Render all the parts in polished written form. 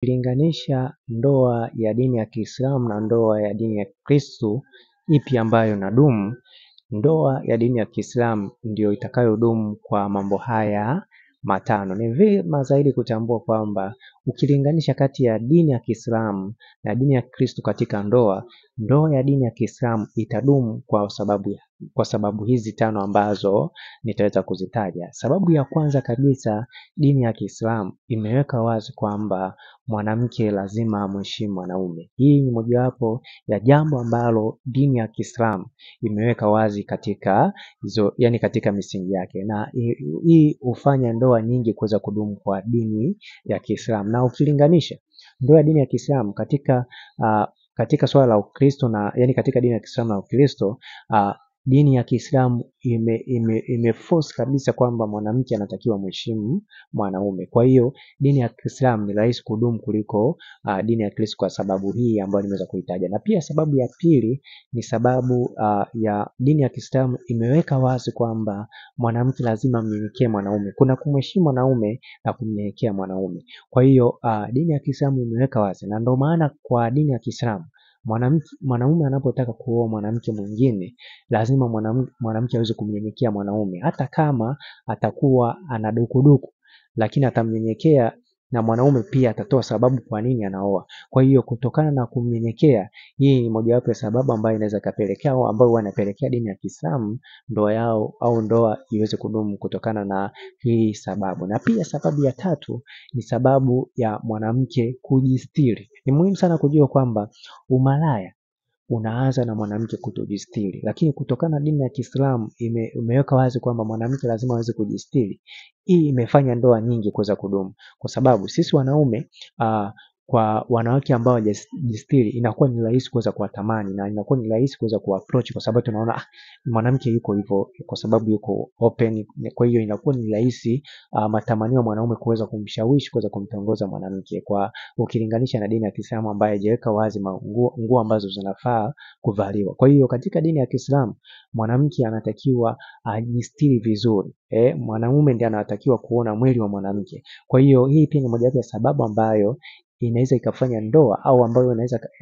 Ukilinganisha ndoa ya dini ya Kiislamu na ndoa ya dini ya Kikristo, ipi ambayo inadumu? Ndoa ya dini ya Kiislamu ndio itakayodumu kwa mambo haya matano. Ni vyema zaidi kutambua kwamba ukilinganisha kati ya dini ya Kiislamu na dini ya Kikristo katika ndoa, ndoa ya dini ya Kiislamu itadumu kwa sababu hizi tano ambazo nitaweza kuzitaja. Sababu ya kwanza kabisa, dini ya Kiislamu imeweka wazi kwamba mwanamke lazima amheshimu mwanaume. Hii ni mojawapo ya jambo ambalo dini ya Kiislamu imeweka wazi katika hizo, yani katika misingi yake, na hii hufanya ndoa nyingi kuweza kudumu kwa dini ya Kiislamu. Na ukilinganisha ndoa ya dini ya Kiislamu katika swala la Ukristo na yani katika dini ya Kiislamu na Ukristo, dini ya Kiislamu ime force kabisa kwamba mwanamke anatakiwa mheshimu mwanaume. Kwa hiyo dini ya Kiislamu ni rahisi kudumu kuliko dini ya Kristo kwa sababu hii ambayo nimeweza kuitaja. Na pia sababu ya pili ni sababu ya dini ya Kiislamu imeweka wazi kwamba mwanamke lazima amnyenyekee mwanaume. Kuna kumheshimu mwanaume na kumnyenyekea mwanaume. Kwa hiyo dini ya Kiislamu imeweka wazi, na ndio maana kwa dini ya Kiislamu mwanaume anapotaka kuoa mwanamke mwingine lazima mwanamke aweze kumnyenyekea mwanaume, hata kama atakuwa ana dukuduku, lakini atamnyenyekea na mwanaume pia atatoa sababu kwa nini anaoa. Kwa hiyo kutokana na kumnyenyekea, hii ni mojawapo ya sababu ambayo inaweza kapelekea au ambayo wanapelekea dini ya Kiislamu ndoa yao au ndoa iweze kudumu kutokana na hii sababu. Na pia sababu ya tatu ni sababu ya mwanamke kujistiri. Ni muhimu sana kujua kwamba umalaya unaanza na mwanamke kutojistiri, lakini kutokana na dini ya Kiislamu imeweka wazi kwamba mwanamke lazima aweze kujistiri. Hii imefanya ndoa nyingi kuweza kudumu, kwa sababu sisi wanaume kwa wanawake ambao hawajajistiri inakuwa ni rahisi kuweza kuwatamani na inakuwa ni rahisi kuweza kuapproach, kwa sababu tunaona mwanamke yuko hivyo kwa sababu yuko open. Kwa hiyo inakuwa ni rahisi matamanio ya mwanaume kuweza kumshawishi kuweza kumtongoza mwanamke, kwa ukilinganisha na dini ya Kiislamu ambayo haijaweka wazi nguo ambazo zinafaa kuvaliwa. Kwa hiyo katika dini ya Kiislamu mwanamke anatakiwa ajistiri vizuri. Mwanaume ndiye anatakiwa kuona mwili wa mwanamke. Kwa hiyo hii pia ni mojawapo ya sababu ambayo inaweza ikafanya ndoa au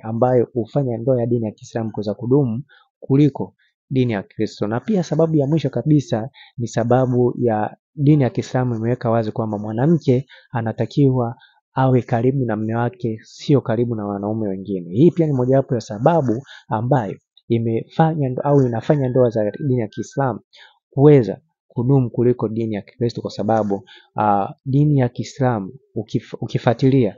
ambayo hufanya ndoa ya dini ya Kiislamu kuweza kudumu kuliko dini ya Kristo. Na pia sababu ya mwisho kabisa ni sababu ya dini ya Kiislamu imeweka wazi kwamba mwanamke anatakiwa awe karibu na mume wake, sio karibu na wanaume wengine. Hii pia ni mojawapo ya sababu ambayo imefanya au inafanya ndoa za dini ya Kiislamu kuweza kudumu kuliko dini ya Kikristo, kwa sababu dini ya Kiislamu ukifuatilia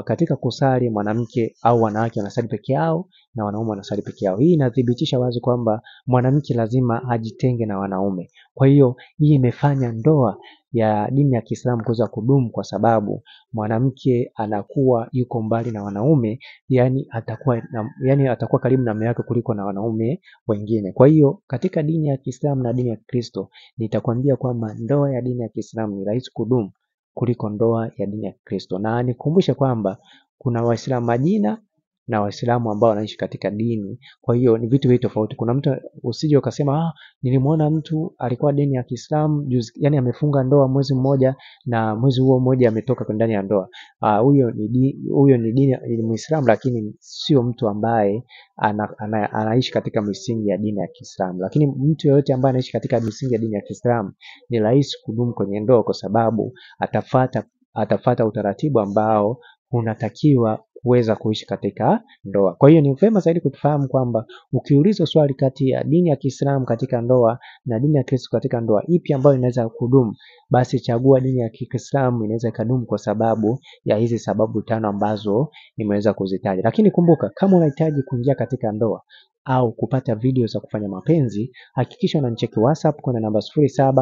katika kusali mwanamke au wanawake wanasali peke yao na wanaume wanasali peke yao. Hii inathibitisha wazi kwamba mwanamke lazima ajitenge na wanaume. Kwa hiyo hii imefanya ndoa ya dini ya Kiislamu kuweza kudumu kwa sababu mwanamke anakuwa yuko mbali na wanaume, yani atakuwa karibu na mume wake kuliko na wanaume wengine. Kwa hiyo katika dini ya Kiislamu na dini ya Kristo, nitakwambia kwamba ndoa ya dini ya Kiislamu ni rahisi kudumu kuliko ndoa ya dini ya Kristo. Na nikumbushe kwamba kuna Waislamu majina na Waislamu ambao wanaishi katika dini. Kwa hiyo ni vitu viwili tofauti. Kuna mtu usije ukasema, nilimuona mtu alikuwa dini ya Kiislamu juzi, yani amefunga ndoa mwezi mmoja na mwezi huo mmoja ametoka ndani ya ndoa. Huyo ni dini ni Muislamu, lakini sio mtu ambaye anaishi katika misingi ya dini ya Kiislamu. Lakini mtu yeyote ambaye anaishi katika misingi ya dini ya Kiislamu ni rahisi kudumu kwenye ndoa kwa sababu atafata utaratibu ambao unatakiwa kuweza kuishi katika ndoa. Kwa hiyo ni vyema zaidi kutufahamu kwamba ukiulizwa swali kati ya dini ya Kiislamu katika ndoa na dini ya Kristo katika ndoa, ipi ambayo inaweza kudumu, basi chagua dini ya Kiislamu, inaweza ikadumu kwa sababu ya hizi sababu tano ambazo nimeweza kuzitaja. Lakini kumbuka, kama unahitaji kuingia katika ndoa au kupata video za kufanya mapenzi, hakikisha unanicheki WhatsApp kwenda namba 07